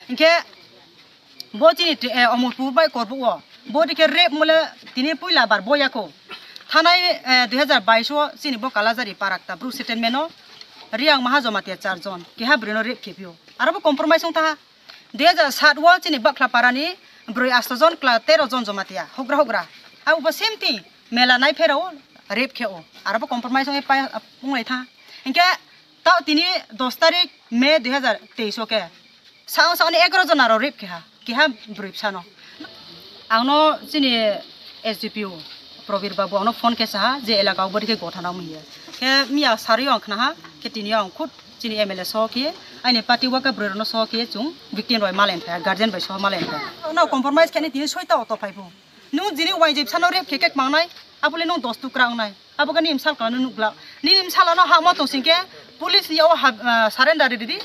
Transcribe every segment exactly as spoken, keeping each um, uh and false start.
Hinkhe bo chini, eh, Omorpur bai Korbuk o bo dikhe rape mole tini puila bar bo yako. Thanai, eh, dui hajar bais o chini bo Kalajari Parakta Bru settlement o Riang Maha Jamatia char jon keha bwrwi no rape khepio. Aro bo compromise wng taha. Dui hajar sat o chini Bakhla Parani bwrwi asto jon kla tero jon Jamatia hogra hogra. Abo bo same thing mela nai pherao rape khe o. Aro bo compromise wngwi pai, wngwi tha. Hinkhe tao tini dos tarik May dui hajar teis o khe sao sao ni egaroh jona ro rape khe ha, keha bwrwi bwsano. Ang no chini S D P O Probir Babu ang no phone khe saha je elaka o bwrwi khe gotha nang manya. Khe miya sarwi ang khna ha, khe tini ang khud chini M L A so khe aini party waka bwrwi rok no so khe chung victim roi malen pha, guardian bai so malen pha. No compromise khe ni tini soita auto phai phu. Nung jini wainjwi bwsano rape khe kek mangnai, abole nung dos tukra wngnai. Abo khe nini bwsal kwlano nukglak. Nini bwsalo no hamo tong singkhe police ni o ha-, ah, surrender ridi.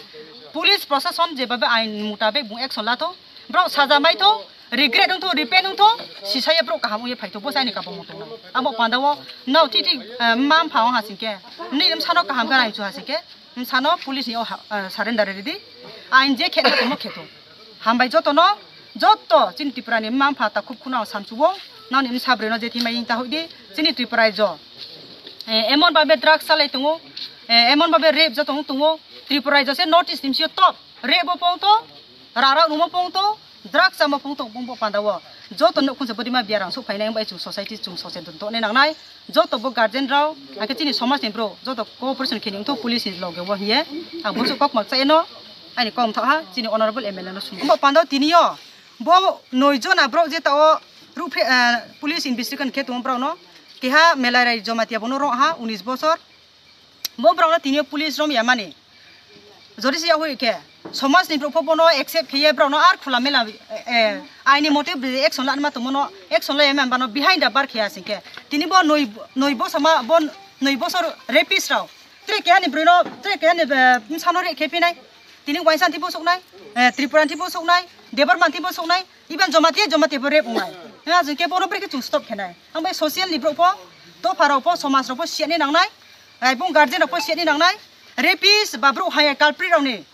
Police prosason jebabe ain mutabek bung action lato. Borok saja maito, regret wngtho, repent wngtho, sisaye borok kaham wngye phaito, bo saini kabangma tongnai. Abo pandao no thik thik, ah, mma mpha wng ha singkhe nini bwsano kaham khe rainchu ha singkhe bwsano police ni o ha-, ah, surrender ridi. Ain je khe tongmo kheto. Hambai jotono, joto chini Tripura ni mma mpha takhuk khuna samsubo, nangni bwsa bwrwi no je thimai ta hoidi, chini Tripura raijo. Eh, emon babe drugs salai tongo, eh, emon babe rape joto wng tongo, Tripura raijo se North East ni bisi o top, rape bo pong to, rara rumo pong to, drugs chamo pong to, bong bo panda o. Joto no khunsa bodi ma biarang sok phainai, bai chung society chung soche don to ne nangnai. Joto bo guardian rao, hake chini somaj ni bro, joto cooperation khe ni wngthok police ni loge bo hiye. Ang bo kok mak chaino, ani kom thok ha, chini honorable M L A no sung. Bo pando tini yo, bo noi jona bro je tao ruphe, eh, police investigation khe tong bro no, keha Melarai Jamatia bono ro ha, unis bosor. Bo borok no tini police rom ya mani. Jodi se yahui khe, somaj ni borok pho bono accept khiye borok no ar khula mela, eh, eh, aini mote action lanma tongmo no action lai ma bano behind the bar khiya sing khe. Tini bo noi, noi bosor ma, bo noi bosor rapist rao. Tre keha ni bwrwi no, tre keha ni, eh, bwsa no re khe phinai. Tini waisa ni bo soknai, eh, Tripura ni bo soknai, Debbarma ni bo soknai. Even Jamatia, Jamatia bo rape wngnai. Ha, jeng khe bono bwrwi khe chung stop khenai. Ang bai social ni borok pho, dopha rok pho, somaj rok pho siya ni nangnai. Ai bung guardian rok pho siya ni nangnai. Rapist ba borok hai culprit rok ni.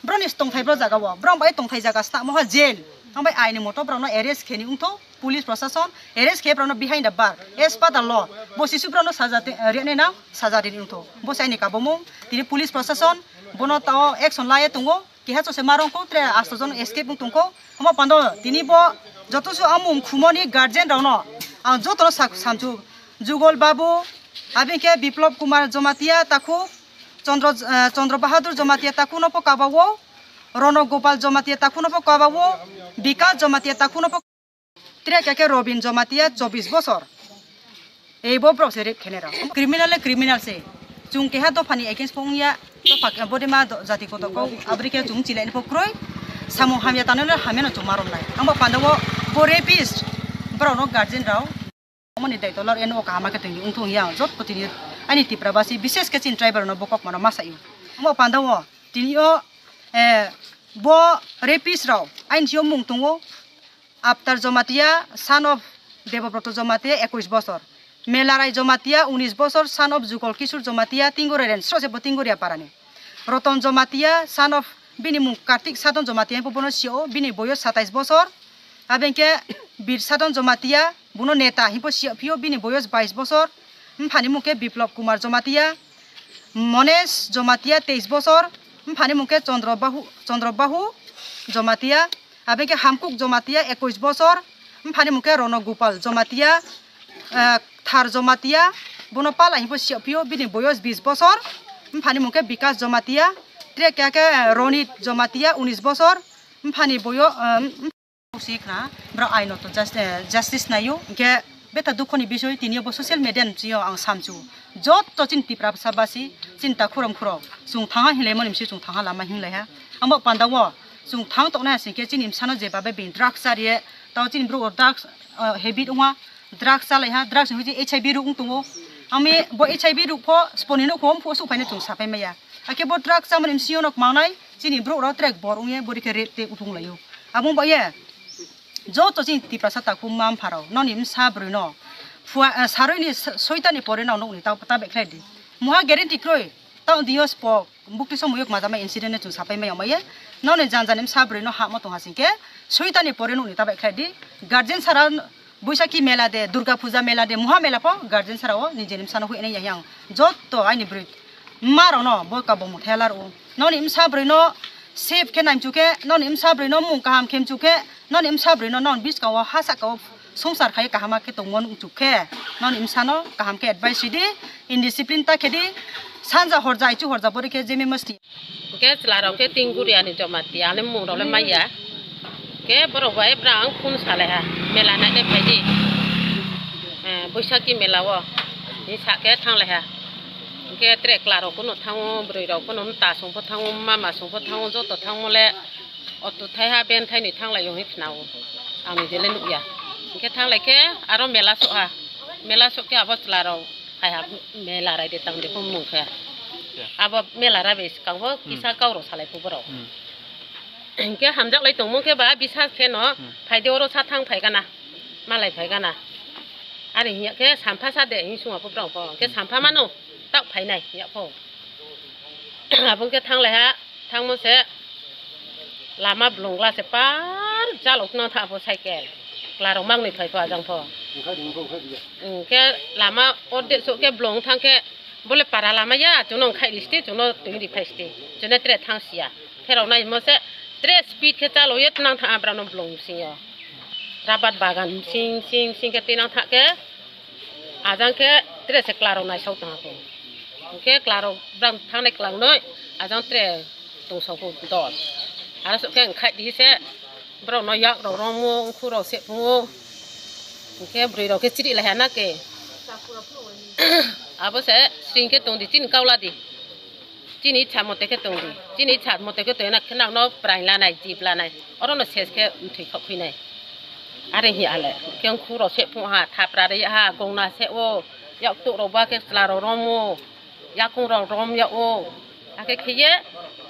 Borok ni tongthai bro jaga o. Borok bai tongthai jaga sta moha jail. Ang bai aini moto borok no arrest khe ni wngtho. Police prosason arrest khe borok no behind the bar. As per the law. Bo sisu borok no saja te, eh, rene nang, saja rini wngtho. Bo sai ni kabomung. Tini police prosason bono tao action lai tongo. Keha chose marong ko tre asto jon escape wng tongkho. Omo pando tini bo joto su amung khumoni guardian rok no ang joto no sak samchu. Jugol Babu, abing khe Biplop Kumar Jamatia takhuk, Chandra, eh, Chandra Bahadur Jamatia takhuk no po kabao, Rono Gopal Jamatia takhuk no po kabao, Bikas Jamatia takhuk no po Tre kake Robin Jamatia chobbish bosor. Ei bo borok se rape khenai rok. Criminal le criminal se. Chung keha dopha ni against pho wngya, dopha ke-, body ma do-, jati kotor kok abri khe chung chilai ni pho kroi. Samung hamya tanwi le hamya no chung marom nai. Ang bo panda o bo rapist borok no guardian rok. Omo ni daitwlor eno kaham khe tongwi wngthung ya. Jotto tini ani Tripura basi bishes khe chini tribal no bo kok mano ma sayo. Ang bo panda o tini o, eh, bo rapist rok aini sio mung tongo. Aptar Jamatia, son of Debobroto Jamatia, ekush bosor. Melarai Jamatia, unis bosor, son of Jugol Kishore Jamatia, Tinggoria range, sro se bo Tinggoria parani. Roton Jamatia, son of, bini mung Kartik Sadon Jamatia, himpo bono sio, bini boyos satais bosor. Abengke Bir Sadon Jamatia, bono neta, himpo sio phio, bini boyos bais bosor. Mphani mung khe Biplop Kumar Jamatia, Monesh Jamatia, teis bosor. Mphani mung khe Chandra Bahu, Chandra Bahu Jamatia. Abengke Hamkuk Jamatia, ekush bosor, mphani mung khe Rono Gopal Jamatia, eh, Thar Jamatia, bono pala himpo sio phio, bini boyos bis bosor, mphani mung khe Bikas Jamatia, tre kya khe, eh, Ronit Jamatia, unis bosor, mphani boyo, eh, si khna, bro aino to just-, eh, justice nayo, hingkhe Betha dukho ni bisoi tini bo social media ni bisingo ang samchu. Jotto chini Tiprasa basi, chini ta khurang khurok. Chung thangha hinlai mani bisi chung thangha lama hinlai ha. Amo panda o chung thang toknai ha singkhe chini bwsano je babe bini drugs chariye. Tao chini borok drugs, ah, habit wngha. Drugs chalai ha. Drugs ni hiji H I V rok wng tongo. Ami bo H I V rok pho sponi no khom pho su phaino chung sapai maya. Hakhe bo drugs chamani bisingo no mangnai chini borok rok track bor wngye bori khe rape te uphung laio. Abo wng ba ye. Joto chini Tiprasa takhuk ma mpharok, noni bwsa bwrwino phua, eh, saroi ni so-, soita ni pore no nukni ta, ta bekhlai di. Muha guarantee kroi, tao dios pok, Bukti somoi yok majama incident no chwng sapai mai yamaye. Noni jan jani bwsa bwrwi no hamo tong hasing khe, soitani pore nukni tabai khlai di. Guardian sara Boisakhi mela de, Durga Puja mela de, Muha mela pho guardian sara o nijeni bwsano hui nai yang. Jotto aini bwrwi ma rok no bo kabo muthai lar o. Noni bwsa bwrwi no safe khe nai mchu khe, noni bwsa bwrwi no mung kaham khe mchu khe, noni bwsa bwrwi no non biskang o ha saka o songchar khai kaham khe tongmo nukchuk khe, noni bwsano kaham khe advice di, indiscipline ta khe di, sanja horja, ichu horja, bori khe jemi masti. Hingke chwla rok khe tin guri ani joma ti ani mung rok le maya. Hingke borok bai brang phone salai ha, mela nai nai phai di. Eh, Boisakhi mela o, ni sa khe thang lai ha. Hingke tere chwla rok phano thango, bwrwi rok phano mta song pho thango, mama song pho thango, joto thango le. Auto thai ha, ben thai ni thang lai o hing khna o. Ang ni je le nuk ya. Hingke thang lai khe aro mela so ha. Mela so khe abo chwla rok hai ha mela rai de tang de phung mung khe. Ya. Abo mela ra be skang bo kisa kau rok salai phu borok. Hmm. Hingke hamjak lai tong mung khe ba bisa khe no phai de oro sa thang phai gana. Malai phai gana. Ari hinya khe sampha sa de hing sung aphu brang pho. Hingke sampha mano tak phai nai ya pho. Abo hingke thang lai ha. Thangmo se lama blongla se par jalok no tha pho cycle. Chwla rok mang ni phai pho ajang pho. Hingke lama orde so khe blong thang khe bole para lama ya, chwng no khai ri sti, chwng no twi ri phai sti. Chwng no tere thang sia. Pherok nai mo se tere speed khe chalo ye twnang tha abra no blong sing yo. Rabat bagan sing sing sing khe twi nang tha khe ajang khe tere se chwla rok nai sok tong pho. Hingke chwla rok brang thang nai chwla noi ajang tere tong sokgo dol. Aro sok khe wngkhai di se borok no yak rok romo, wngkhu rok se phungo. Hingke bwrwi rok khe chiri lai ha na ke. Abo se sring khe tong di, chini kaula di. Chini ichha mote khe tong di. Chini ichha mote khe tong na khe nang no prai lanai, jib lanai. Oro no ses khe mthwi khok khui nai. Are hi ale. Hingke wngkhu rok se phung ha, thapra ri ha, gongna se o. Yak tuk rok ba khe chwla rok romo. Yakung rok rom ya o. Hakhe khiye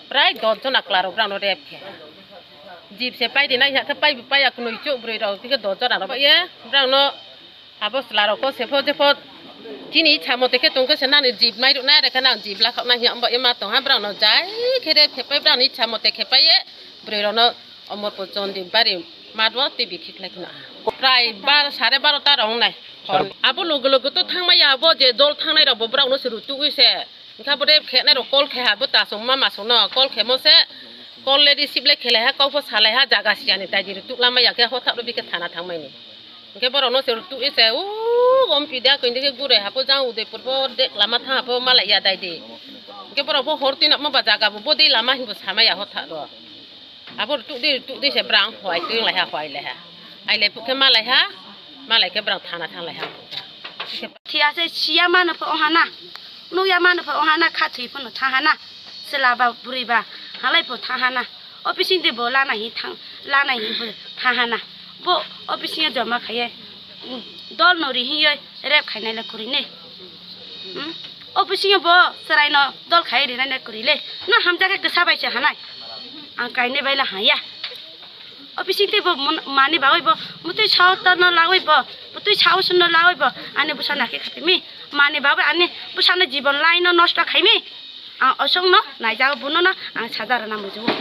prai dos jona chwla rok brang no rep khe. Jib se pai di nai hakhe pai pai ya kunui chuk bwrwi rok khe dos jona rok ye brang no abo chwla rok ko se pho je pho chini ichha mote khe tong khe se nani jib mai ruk nai re khe nang jib la khok nai ya omba ye ma tong ha brang no jai khe rep khe pai brang ni ichha mote khe pai ye bwrwi rok no Omorpur Chondibari matwo tei bikhi khlai khna. Prai bar, sare baro ta rok wngnai. Sare Abo logo logo to thangmaya, abo je dol thangnai rok bo borok no se rutugwi se. Wngkha bo de khenai rok call khai ha, bo ta song ma ma song no call khaimo se. Call le receive le khelai ha, kok pho salai ha, jaga siyani daidi rutuk lamaya khe hothak rw bikhe thana thangmani. Hingke borok no se rutugwi se, o ompi da koi dike gure hapo jang Udaipur pho de lama thang hapo malai ya daidi. Hingke borok pho hor tinok ma ba jaga bo, bo de lama hinbo samaya hothak rw. Abo rwtuk di, rwtuk di se brang hwai twi lai ha, hwai lai ha. Ai lai puk khe ma lai ha, ma lai khe brang thana thang lai ha. Thia se siya mano pho hana, nukya mano pho hana, kha thwi pho no tha hana, chwla ba bwrwi ba halai pho tha hana. Office ni bo lana hi thang, lana hi bo tha hana. Bo office ni joma khaiye, dol no ri hi yoi rep khainai le kuri ne. Hmm? O bisingo bo chwraino dol khai rinai na kwrwi le. No hamjakhe kwsa bai se hanai. Ang kainwi bai le haya. O bising tei bo mon-, mani bagwi bo mutwi sao torno lagwi bo, mutwi sao sunno lagwi bo ani bwsa nakhe khatimi. Mani bagwi ani bwsano jibon laino nosto khaimi. Ang osongno naijago, bunono ang saja rwna mujugo.